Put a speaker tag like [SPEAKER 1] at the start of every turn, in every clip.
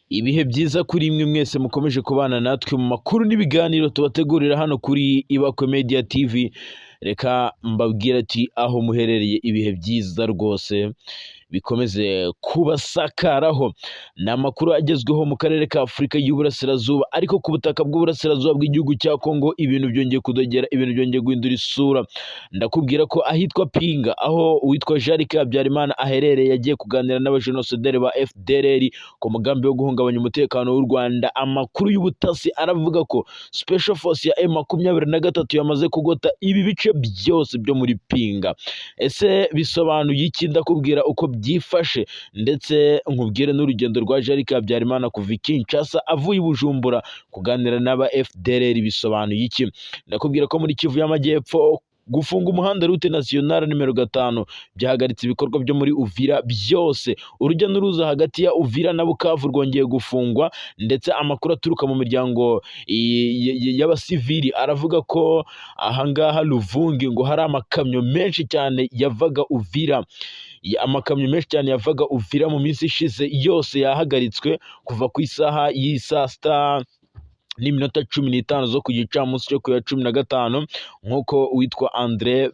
[SPEAKER 1] Ibihe byiza kuri mwe mwese mukomeje kubana natwe mu makuru n'ibiganiro tubategurira hano kuri Ibakwe Media TV. Reka mbabwire ati aho muherereye, ibihe byiza rwose bikomeze kubasakaraho. Ni amakuru agezweho mu karere ka Afurika y'Uburasirazuba, ariko ku butaka bw'Uburasirazuba bw'igihugu cya Kongo ibintu byongeye kudogera, ibintu byongeye guhindura isura. Ndakubwira ko ahitwa Pinga, aho uwitwa Jean Luc Habyarimana aherereye, yagiye kuganira n'abajenosideri ba FDLR ku mugambi wo guhungabanya umutekano w'u Rwanda. Amakuru y'ubutasi aravuga ko Special Force ya M23 yamaze kugota ibi bice byose byo muri Pinga. Ese bisobanuye iki? Ndakubwira uko byifashe, ndetse nkubwire n'urugendo rwa Jean Luc Habyarimana kuva i Kinshasa avuye i Bujumbura kuganira n'aba FDLR bisobanuye iki. Ndakubwira ko muri Kivu y'Amajyepfo gufunga umuhanda Route Nationale nimero 5 byahagaritse ibikorwa byo muri Uvira byose. Urujya n'uruza hagati ya Uvira na Bukavu rwongeye gufungwa, ndetse amakuru aturuka mu miryango y'abasivili aravuga ko ahangaha Luvungi ngo hari amakamyo menshi cyane yavaga Uvira, amakamyo menshi cyane yavaga Uvira mu minsi ishize yose yahagaritswe kuva ku isaha y'isaa sita n'iminota 15 zo ku gicamunsi cyo ku ya 15, nk'uko uwitwa Andre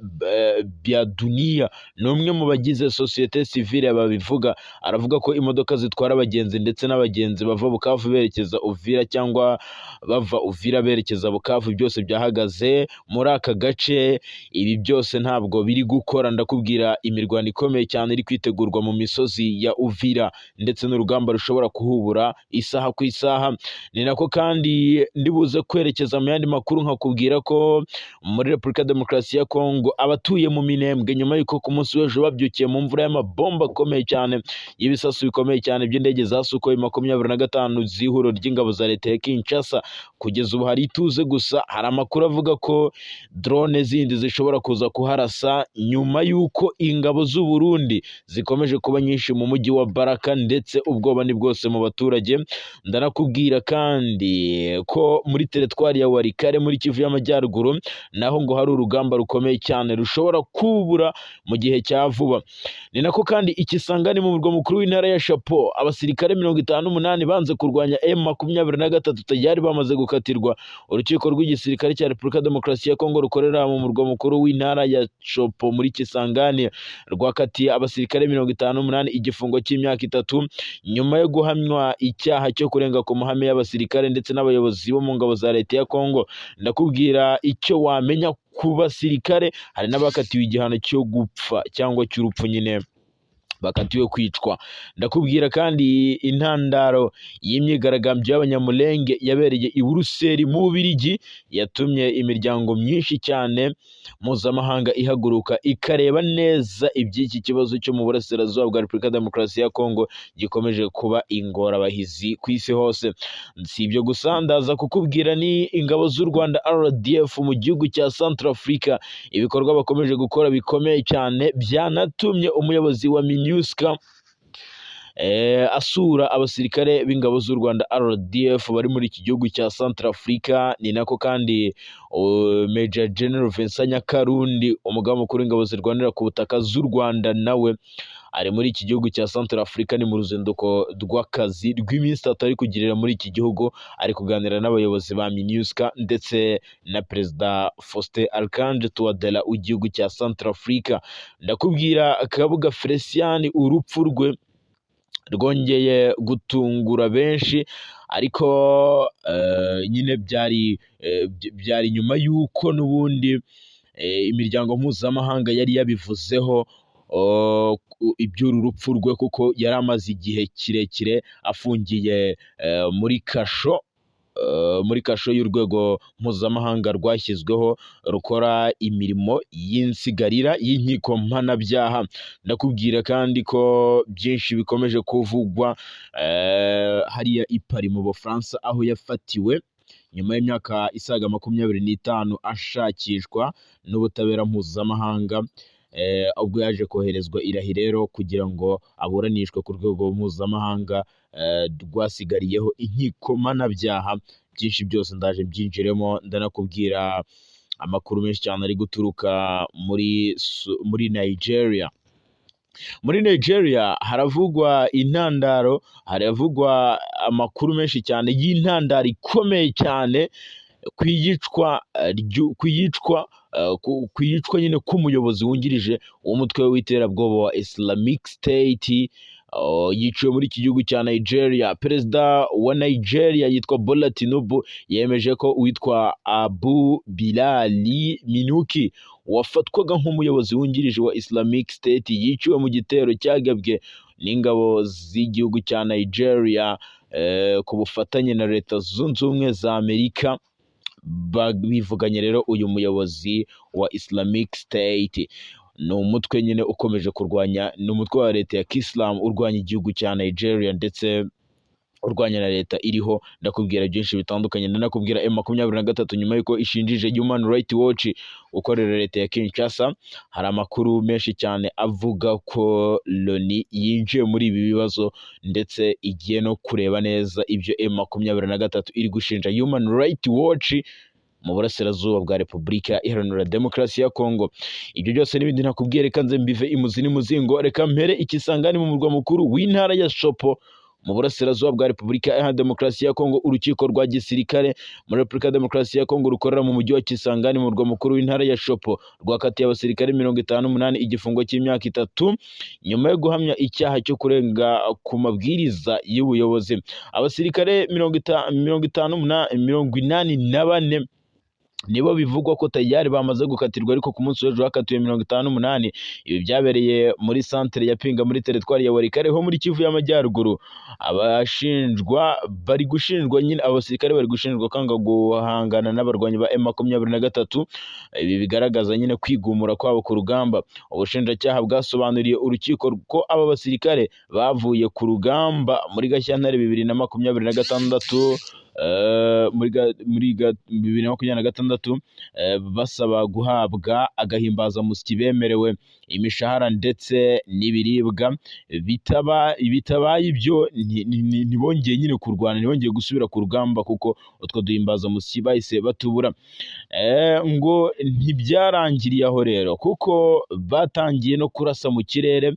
[SPEAKER 1] Biaduniya, ni umwe mu bagize sosiyete sivile, babivuga. Aravuga ko imodoka zitwara abagenzi ndetse n'abagenzi bava Bukavu berekeza Uvira cyangwa bava Uvira berekeza Bukavu byose byahagaze muri aka gace. Ibi byose ntabwo biri gukora. Ndakubwira imirwano ikomeye cyane iri kwitegurwa mu misozi ya Uvira, ndetse n'urugamba rushobora kuhubura isaha ku isaha. Ni nako kandi ndibuze kwerekeza mu yandi makuru, nkakubwira ko muri Repubulika ya Demokarasi ya Kongo abatuye mu Minembwe, nyuma y'uko ku munsi w'ejo babyukiye mu mvura y'amabomba akomeye cyane, y'ibisasu bikomeye cyane by'indege za Sukhoi 25 z'ihuriro ry'ingabo za leta ya Kinshasa, kugeza ubu hari ituze. Gusa hari amakuru avuga ko drone zindi zishobora kuza kuharasa nyuma y'uko ingabo z'u Burundi zikomeje kuba nyinshi mu mujyi wa Baraka, ndetse ubwoba ni bwose mu baturage. Ndanakubwira kandi ko muri teritwari ya Walikale muri Kivu y'Amajyaruguru naho ngo hari urugamba rukomeye cyane rushobora kubura mu gihe cya vuba. Ni nako kandi ikisangani mu murwa mukuru w'intara ya Tshopo, abasirikare 58 banze kurwanya M23 tayari bamaze gukatirwa. Urukiko rw'igisirikare cya Repubulika ya Demokarasi ya Kongo rukorera mu murwa mukuru w'intara ya Tshopo muri Kisangani rwakatiye abasirikare 58 igifungo cy'imyaka 3 nyuma yo guhamywa icyaha cyo kurenga ku mahame y'abasirikare ndetse n'abayobozi bo mu ngabo za leta ya Kongo. Ndakubwira icyo wamenya ku basirikare. Hari n'abakatiwe igihano cyo gupfa cyangwa cy'urupfu nyine, bakatiwe kwicwa. Ndakubwira kandi intandaro y'imyigaragambyo y'Abanyamulenge yabereye i Buruseli mu Bubiligi, yatumye imiryango myinshi cyane mpuzamahanga ihaguruka ikareba neza iby'iki kibazo cyo mu burasirazuba bwa Repubulika ya Demokarasi ya Kongo gikomeje kuba ingorabahizi ku isi hose. Si ibyo gusa, ndaza kukubwira ni ingabo z'u Rwanda RDF mu gihugu cya Centrafrica, ibikorwa bakomeje gukora bikomeye cyane byanatumye umuyobozi wa MINUSCA asura abasirikare b'ingabo z'u Rwanda RDF bari muri iki gihugu cya Centrafrica. Ni nako kandi Major General Vincent Nyakarundi, umugaba mukuru w'ingabo zirwanira ku butaka z'u Rwanda, nawe ari muri iki gihugu cya Centrafrica. Ni mu ruzinduko rw'akazi rw'iminsi 3 ari kugirira muri iki gihugu, ari kuganira n'abayobozi ba MINUSCA ndetse na Perezida Faustin Archange Touadera w'igihugu cya Centrafrica. Ndakubwira Kabuga Felician, urupfu rwe rwongeye gutungura benshi, ariko nyine byari nyuma y'uko n'ubundi imiryango mpuzamahanga yari yabivuzeho iby'uru rupfu rwe, kuko yari amaze igihe kirekire afungiye muri kasho y'urwego mpuzamahanga rwashyizweho rukora imirimo y'insigarira y'inkiko mpanabyaha. Ndakubwira kandi ko byinshi bikomeje kuvugwa hariya i Paris mu Bufaransa, aho yafatiwe nyuma y'imyaka isaga 25 ashakishwa n'ubutabera mpuzamahanga, ubwo yaje koherezwa i Lahey rero kugira ngo aburanishwe ku rwego mpuzamahanga rwasigariyeho inkiko mpanabyaha. Byinshi byose ndaje mbyinjiremo. Ndanakubwira amakuru menshi cyane ari guturuka muri Nigeria. Muri Nigeria haravugwa intandaro, haravugwa amakuru menshi cyane y'intandaro ikomeye cyane ku iyicwa nyine k'umuyobozi wungirije w'umutwe w'iterabwoba wa Islamic State, yiciwe muri iki gihugu cya Nigeria. Perezida wa Nigeria yitwa Bola Tinubu yemeje ko uwitwa Abu Bilali Minuki, wafatwaga nk'umuyobozi wungirije wa Islamic State, yiciwe mu gitero cyagabwe n'ingabo z'igihugu cya Nigeria ku bufatanye na Leta Zunze Ubumwe za Amerika. Bivuganye rero uyu muyobozi wa Islamic State. Ni umutwe nyine ukomeje kurwanya, ni umutwe wa leta ya Kisilamu urwanya igihugu cya Nigeria ndetse urwanya na leta iriho. Ndakubwira byinshi bitandukanye, ndanakubwira M23 nyuma y'uko ishinjije Human Rights Watch ukorera leta ya Kinshasa. Hari amakuru menshi cyane avuga ko Loni yinjiye muri ibi bibazo, ndetse igiye no kureba neza ibyo M23 iri gushinja Human Rights Watch mu burasirazuba bwa Repubulika Iharanira Demokarasi ya Kongo. Ibyo byose n'ibindi nakubwiye, reka nze mbive imuzi n'imuzingo. Reka mpere i Kisangani mu murwa mukuru w'intara ya Tshopo mu burasirazuba bwa Repubulika Iharanira Demokarasi ya Kongo. Urukiko rwa gisirikare muri Repubulika ya Demokarasi ya Kongo rukorera mu mujyi wa Kisangani mu murwa mukuru w'intara ya Tshopo rwakatiye abasirikare 58 igifungo cy'imyaka 3 nyuma yo guhamya icyaha cyo kurenga ku mabwiriza y'ubuyobozi. Abasirikare 84 nibo bivugwa ko tayari bamaze gukatirwa, ariko ku munsi w'ejo hakatiwe 58. Ibi byabereye muri santere ya Pinga muri teritwari ya Walikale ho muri Kivu y'Amajyaruguru. Abashinjwa bari gushinjwa nyine, abasirikare bari gushinjwa kwanga guhangana n'abarwanyi ba M23. Ibi bigaragaza nyine kwigumura kwabo ku rugamba. Ubushinjacyaha bwasobanuriye urukiko ko aba basirikare bavuye ku rugamba muri Gashyantare 2026, muri 2026, basaba guhabwa agahimbazamusyi bemerewe, imishahara ndetse n'ibiribwa. Bitabaye ibyo ntibongeye nyine kurwana, ntibongeye gusubira ku rugamba kuko utwo duhimbazamusyi bahise batubura. Ngo ntibyarangiriye aho rero, kuko batangiye no kurasa mu kirere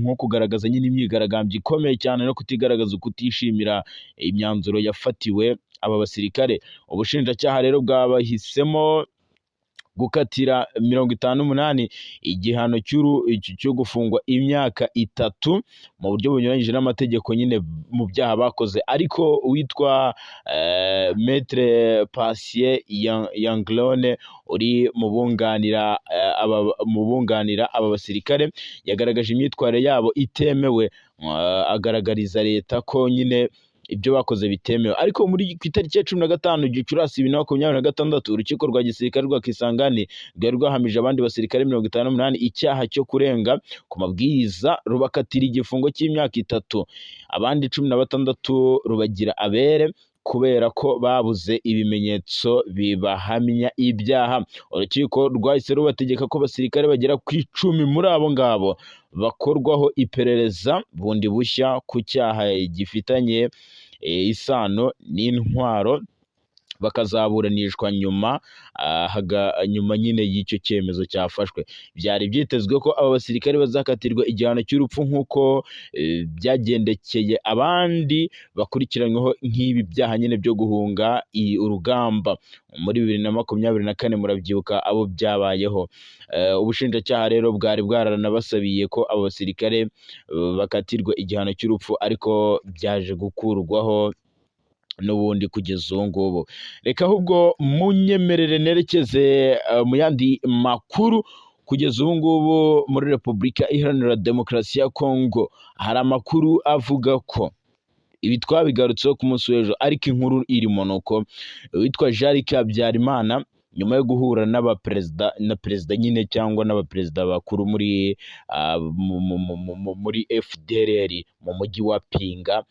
[SPEAKER 1] nko kugaragaza nyine imyigaragambyo ikomeye cyane no kutigaragaza kutishimira imyanzuro yafatiwe aba basirikare. Ubushinjacyaha rero bwabahisemo gukatira 58 igihano cyo gufungwa imyaka 3 mu buryo bunyuranyije n'amategeko nyine mu byaha bakoze. Ariko uwitwa Maître Patient Yanglone uri mu bunganira aba basirikare yagaragaje imyitwarire yabo itemewe, agaragariza leta ko nyine ibyo bakoze bitemewe. Ariko muri ku itariki ya 15 Gicurasi 2026, urukiko rwa gisirikare rwa Kisangani rwari rwahamije abandi basirikare 58 icyaha cyo kurenga ku mabwiriza, rubakatira igifungo cy'imyaka 3, abandi 16 rubagira abere kubera ko babuze ibimenyetso bibahamya ibyaha. Urukiko rwahise rubategeka ko abasirikare bagera ku 10 muri abo ngabo bakorwaho iperereza bundi bushya ku cyaha gifitanye isano n'intwaro, bakazaburanishwa nyuma nyine y'icyo cyemezo cyafashwe. Byari byitezwe ko aba basirikare bazakatirwa igihano cy'urupfu nk'uko byagendekeye abandi bakurikiranyweho nk'ibi byaha nyine byo guhunga urugamba muri 2024, murabyibuka abo byabayeho. Ubushinjacyaha rero bwari bwaranabasabiye ko abo basirikare bakatirwa igihano cy'urupfu, ariko byaje gukurwaho n'ubundi kugeza ubu ngubu. Reka ahubwo munyemerere nerekeze mu yandi makuru. Kugeza ubu ngubu muri Repubulika Iharanira Demokarasi ya Kongo hari amakuru avuga ko, ibi twabigarutseho ku munsi w'ejo, ariko inkuru irimo ni uko uwitwa Jean Luc Habyarimana nyuma yo guhura n'abaperezida na perezida nyine cyangwa n'abaperezida bakuru muri FDLR mu mujyi wa Pinga,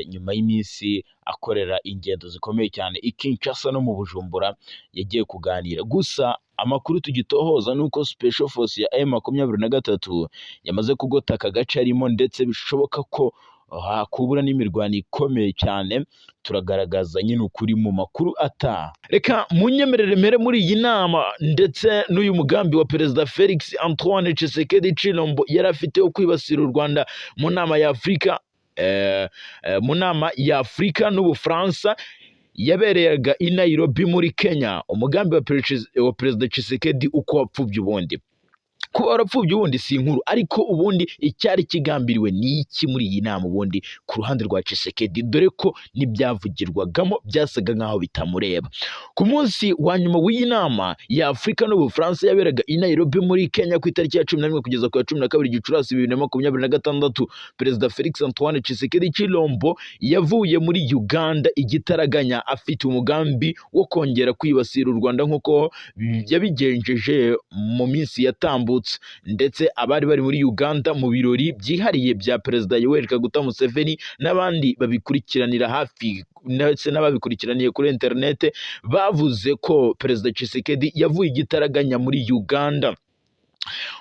[SPEAKER 1] nyuma y'iminsi akorera ingendo zikomeye cyane i Kinshasa no mu Bujumbura, yagiye kuganira. Gusa amakuru tugitohoza ni uko Special Force ya M23 yamaze kugota aka gace arimo, ndetse bishoboka ko Hakubura n'imirwano ikomeye cyane. Turagaragaza nyine ukuri mu makuru ataha. Reka munyemerere mere muri iyi nama ndetse n'uyu mugambi wa Perezida Felix Antoine Tshisekedi Tshilombo yari afite wo kwibasira u Rwanda mu nama ya Afurika n'Ubufaransa yabereraga i Nairobi muri Kenya. Umugambi wa Perezida Tshisekedi uko wapfubye ubundi, kuba warapfubye ubundi si inkuru, ariko ubundi icyari kigambiriwe ni iki muri iyi nama ubundi ku ruhande rwa Tshisekedi, dore ko n'ibyavugirwagamo byasaga nk'aho bitamureba? Ku munsi wa nyuma w'iyi nama ya Afurika n'Ubufaransa yaberaga i Nairobi muri Kenya ku itariki ya 11 kugeza ku ya 12 Gicurasi 2026, Perezida Felix Antoine Tshisekedi Tshilombo yavuye muri Uganda igitaraganya, afite umugambi wo kongera kwibasira u Rwanda nk'uko yabigenjeje mu minsi yatambutse. Ndetse abari bari muri Uganda mu birori byihariye bya Perezida Yoweri Kaguta Museveni n'abandi babikurikiranira hafi ndetse n'ababikurikiraniye kuri interinete bavuze ko Perezida Tshisekedi yavuye igitaraganya muri Uganda,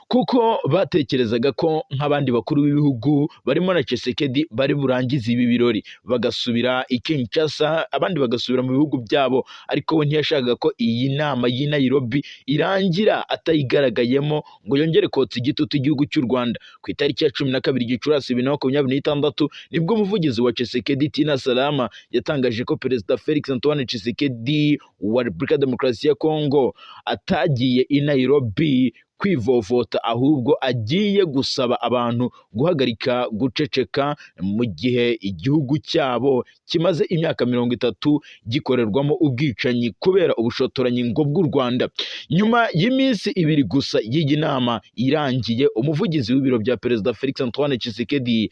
[SPEAKER 1] kuko batekerezaga ko nk'abandi bakuru b'ibihugu barimo na Tshisekedi bari burangize ibi birori bagasubira i Kinshasa, abandi bagasubira mu bihugu byabo, ariko we ntiyashakaga ko iyi nama y'i Nairobi irangira atayigaragayemo ngo yongere kotsa igitutu igihugu cy'u Rwanda. Ku itariki ya 12 Gicurasi 2026 nibwo umuvugizi wa Tshisekedi, Tina Salama, yatangaje ko Perezida Felix Antoine Tshisekedi wa Repubulika ya Demokarasi ya Kongo atagiye i Nairobi kwivovota, ahubwo agiye gusaba abantu guhagarika guceceka mu gihe igihugu cyabo kimaze imyaka 30 gikorerwamo ubwicanyi kubera ubushotoranyi ngo bw'u Rwanda. Nyuma y'iminsi 2 gusa y'iyi nama irangiye, umuvugizi w'ibiro bya Perezida Felix Antoine Tshisekedi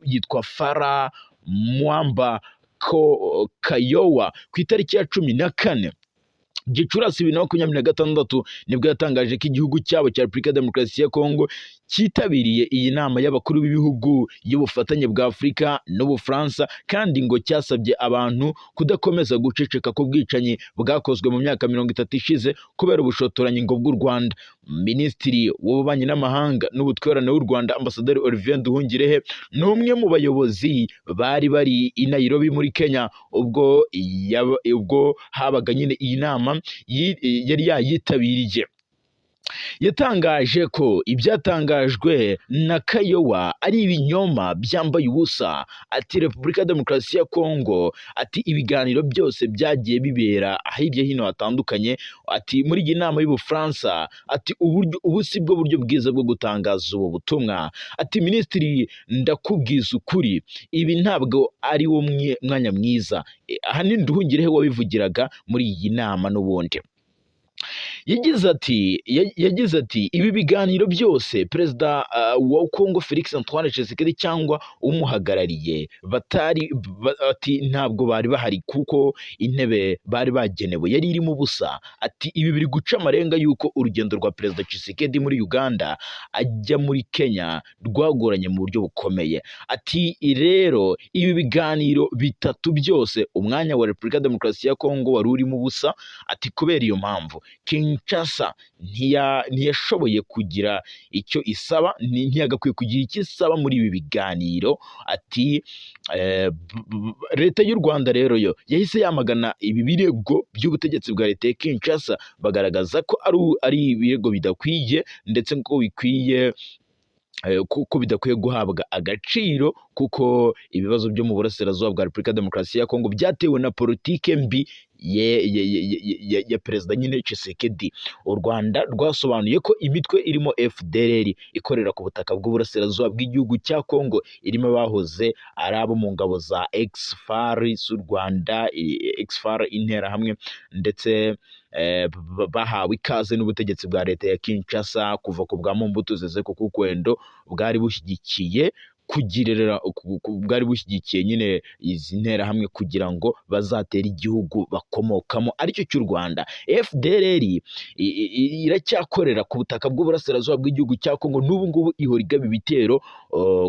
[SPEAKER 1] yitwa Fara Mwamba Kayowa, ku itariki ya 14 Gicurasi 2026 nibwo yatangaje ko igihugu cyabo cya Repubulika ya Demokarasi ya Kongo cyitabiriye iyi nama y'abakuru b'ibihugu y'ubufatanye bwa Afurika n'Ubufaransa, kandi ngo cyasabye abantu kudakomeza guceceka ku bwicanyi bwakozwe mu myaka 30 ishize kubera ubushotoranyi ngo bw'u Rwanda. Minisitiri w'Ububanyi n'Amahanga n'Ubutwererane w'u Rwanda, Ambasaderi Olivier Nduhungirehe, ni umwe mu bayobozi bari bari i Nairobi muri Kenya ubwo habaga nyine iyi nama, yari yayitabiriye. Yatangaje ko ibyatangajwe na Kayowa ari ibinyoma byambaye ubusa. Ati Repubulika ya Demokarasi ya Kongo, ati ibiganiro byose byagiye bibera hirya hino hatandukanye, ati muri iyi nama y'Ubufaransa, ati uburyo ubu si bwo buryo bwiza bwo gutangaza ubu butumwa. Ati Minisitiri, ndakubwiza ukuri, ibi ntabwo ari wo mwanya mwiza. Ahanini Nduhungirehe wabivugiraga muri iyi nama n'ubundi. Yagize ati ibi biganiro byose Perezida wa Kongo Felix Antoine Tshisekedi cyangwa umuhagarariye batari ati ntabwo bari bahari kuko intebe bari bagenewe yari irimo ubusa. Ati ibi biri guca amarenga y'uko urugendo rwa Perezida Tshisekedi muri Uganda ajya muri Kenya rwagoranye mu buryo bukomeye. Ati rero ibi biganiro bitatu byose umwanya wa Repubulika ya Demokarasi ya Kongo wari urimo ubusa. Ati kubera iyo mpamvu Kinshasa ntiyashoboye kugira icyo isaba, ntiyagakwiye kugira icyo isaba muri ibi biganiro. Ati leta y'u Rwanda rero yo yahise yamagana ibi birego by'ubutegetsi bwa leta ya Kinshasa, bagaragaza ko ari ibirego bidakwiye ndetse ko bikwiye ko bidakwiye guhabwa agaciro, kuko ibibazo byo mu burasirazuba bwa Repubulika ya Demokarasi ya Kongo byatewe na politike mbi ya Perezida nyine Tshisekedi. U Rwanda rwasobanuye ko imitwe irimo FDLR ikorera ku butaka bw'uburasirazuba bw'igihugu cya Kongo, irimo abahoze ari abo mu ngabo za ex-FAR z'u Rwanda, ex-FAR Interahamwe, ndetse bahawe ikaze n'ubutegetsi bwa leta ya Kinshasa kuva ku bwa Mobutu Sese Seko Kukwendo, bwari bushyigikiye nyine izi nterahamwe kugira ngo bazatere igihugu bakomokamo aricyo cy'u Rwanda. FDLR iracyakorera ku butaka bw'uburasirazuba bw'igihugu cya Kongo, n'ubu ngubu ihora igaba ibitero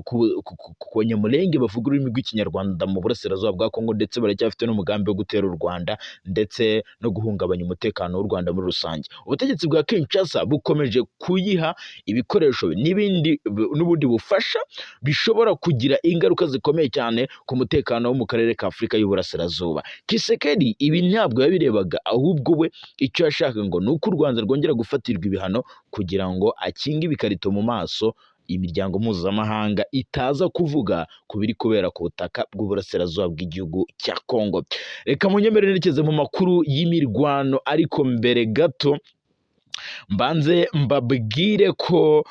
[SPEAKER 1] ku Banyamulenge bavuga ururimi rw'Ikinyarwanda mu burasirazuba bwa Kongo, ndetse baracyafite n'umugambi wo gutera u Rwanda ndetse no guhungabanya umutekano w'u Rwanda muri rusange. Ubutegetsi bwa Kinshasa bukomeje kuyiha ibikoresho n'ibindi n'ubundi bufasha bishobora bishobora kugira ingaruka zikomeye cyane ku mutekano wo mu karere ka Afurika y'Uburasirazuba. Tshisekedi ibi ntabwo yabirebaga, ahubwo we icyo yashakaga ngo ni uko u Rwanda rwongera gufatirwa ibihano kugira ngo akinge ibikarito mu maso imiryango mpuzamahanga itaza kuvuga ku biri kubera ku butaka bw'uburasirazuba bw'igihugu cya Congo. Reka munyemerere nerekeze mu makuru y'imirwano, ariko mbere gato mbanze mbabwire ko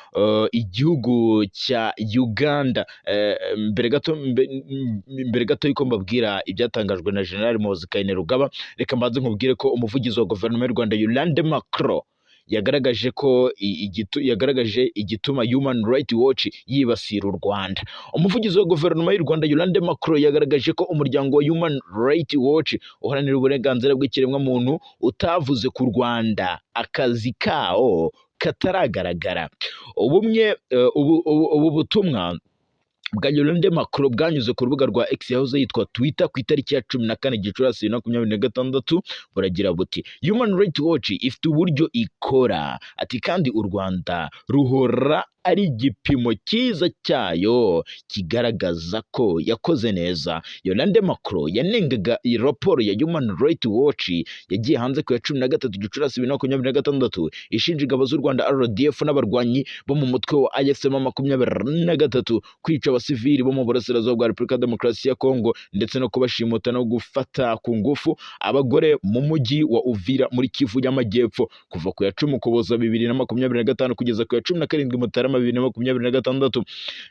[SPEAKER 1] igihugu cya Uganda, mbere gato yuko mbabwira ibyatangajwe na General Muhoozi Kainerugaba, reka mbanze nkubwire ko umuvugizi wa guverinoma y'u Rwanda, Yolande Makolo, yagaragaje ko yagaragaje igituma Human Rights Watch yibasira u Rwanda. Umuvugizi wa guverinoma y'u Rwanda, Yolande Makolo, yagaragaje ko umuryango wa Human Rights Watch uharanira uburenganzira bw'ikiremwamuntu utavuze ku Rwanda akazi kawo kataragaragara. Ubumwe ubu butumwa bwa Yolande Makolo bwanyuze ku rubuga rwa X, yahoze yitwa Twitter, ku itariki ya 14 Gicurasi 2026, buragira buti: "Human Rights Watch ifite uburyo ikora," ati, "kandi u Rwanda ruhora ari igipimo cyiza cyayo kigaragaza ko yakoze neza." Yolande Makolo yanengaga iyi raporo ya Human Rights Watch yagiye hanze ku ya 13 Gicurasi 2026, ishinja ingabo z'u Rwanda RDF n'abarwanyi bo mu mutwe wa AFC M 23 kwica abasivili bo mu burasirazuba bwa Repubulika ya Demokarasi ya Kongo, ndetse no kubashimuta no gufata ku ngufu abagore mu mujyi wa Uvira muri Kivu y'Amajyepfo kuva ku ya 10 Ukuboza 2025 kugeza ku ya 17 Mutarama 2026.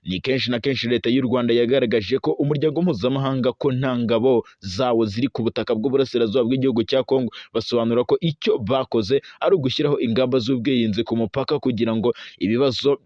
[SPEAKER 1] Ni kenshi na kenshi leta y'u Rwanda yagaragaje ko umuryango mpuzamahanga ko nta ngabo zawo ziri ku butaka bw'uburasirazuba bw'igihugu cya Kongo, basobanura ko icyo bakoze ari ugushyiraho ingamba z'ubwirinzi ku mupaka kugira ngo ibibazo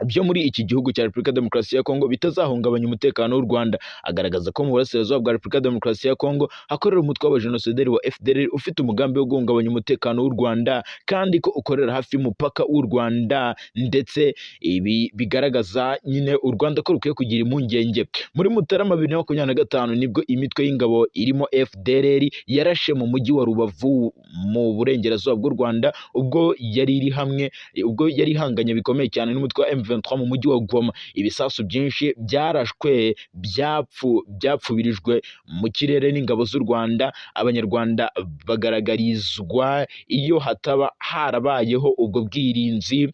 [SPEAKER 1] byo muri iki gihugu cya Repubulika ya Demokarasi ya Kongo bitazahungabanya umutekano w'u Rwanda. Agaragaza ko mu burasirazuba bwa Repubulika ya Demokarasi ya Kongo hakorera umutwe w'abajenosideri wa FDLR ufite umugambi wo guhungabanya umutekano w'u Rwanda, kandi ko ukorera hafi y'umupaka w'u Rwanda, ndetse ibi bigaragaza nyine u Rwanda ko rukwiye kugira impungenge. Muri Mutarama 2025 nibwo imitwe y'ingabo irimo FDLR yarashe mu mujyi wa Rubavu mu burengerazuba bw'u Rwanda, ubwo yari iri hamwe, ubwo yari ihanganye bikomeye cyane n'umutwe wa M23 mu mujyi wa Goma. Ibisasu byinshi byarashwe byapfubirijwe mu kirere n'ingabo z'u Rwanda. Abanyarwanda bagaragarizwa iyo hataba harabayeho ubwo bwirinzi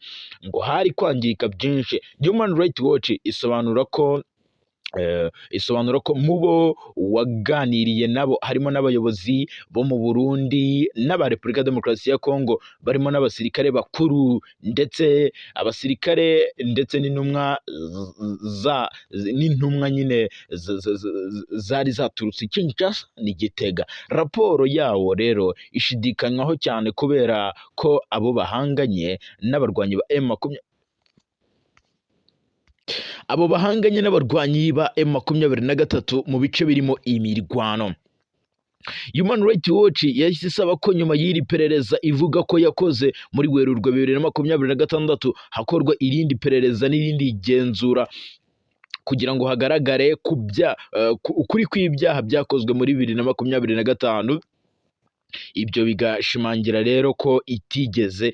[SPEAKER 1] ngo hari kwangirika byinshi. Human Rights Watch isobanura ko mu bo waganiriye nabo harimo n'abayobozi bo mu Burundi n'aba Repubulika ya Demokarasi ya Kongo, barimo n'abasirikare bakuru, ndetse abasirikare ndetse n'intumwa nyine zari zaturutse i Kinshasa n'i Gitega. Raporo yawo rero ishidikanywaho cyane kubera ko abo bahanganye n'abarwanyi ba M makumyabiri abo bahanganye n'abarwanyi ba M23 mu bice birimo imirwano. Human Rights Watch yahise isaba ko nyuma y'iri perereza ivuga ko yakoze muri Werurwe 2026 hakorwa irindi perereza n'irindi genzura kugira ngo hagaragare ukuri kw'ibyaha byakozwe muri 2025. Ibyo bigashimangira rero ko itigeze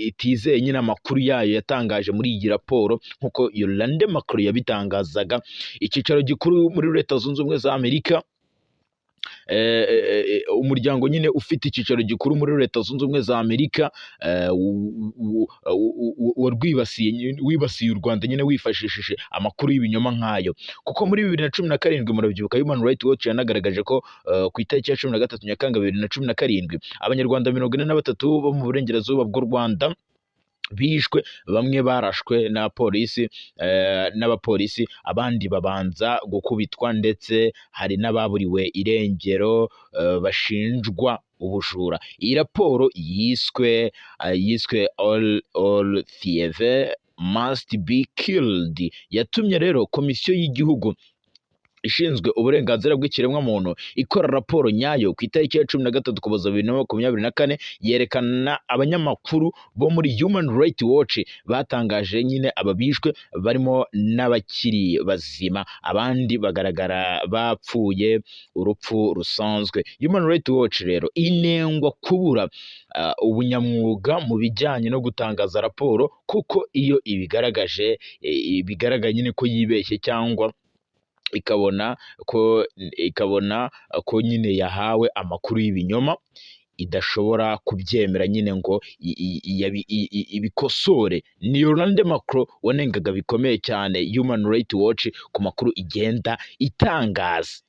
[SPEAKER 1] itizeye nyine amakuru yayo yatangaje muri iyi raporo, nk'uko Yolande Makolo yabitangazaga. Icyicaro gikuru muri Leta Zunze Ubumwe za Amerika, umuryango nyine ufite icyicaro gikuru muri Leta Zunze Ubumwe za Amerika, warwibasiye, wibasiye u Rwanda nyine wifashishije amakuru y'ibinyoma nk'ayo, kuko muri 2017, murabyibuka, Human Rights Watch yanagaragaje ko ku itariki ya 13 Nyakanga 2017 Abanyarwanda 43 bo mu burengerazuba bw'u Rwanda bishwe, bamwe barashwe na polisi, n'abapolisi, abandi babanza gukubitwa, ndetse hari n'ababuriwe irengero bashinjwa ubujura. Iyi raporo yiswe All Thieves Must Be Killed yatumye rero komisiyo y'igihugu ishinzwe uburenganzira bw'ikiremwamuntu ikora raporo nyayo ku itariki ya 13 Ukuboza 2024, yerekana abanyamakuru bo muri Human Rights Watch batangaje nyine ababishwe, barimo n'abakiri bazima, abandi bagaragara bapfuye urupfu rusanzwe. Human Rights Watch rero inengwa kubura ubunyamwuga mu bijyanye no gutangaza raporo, kuko iyo ibigaragaje, bigaragaye nyine ko yibeshye cyangwa ikabona ko nyine yahawe amakuru y'ibinyoma, idashobora kubyemera nyine ngo ibikosore. Ni Yolande Makolo wanengaga bikomeye cyane Human Rights Watch ku makuru igenda itangaza.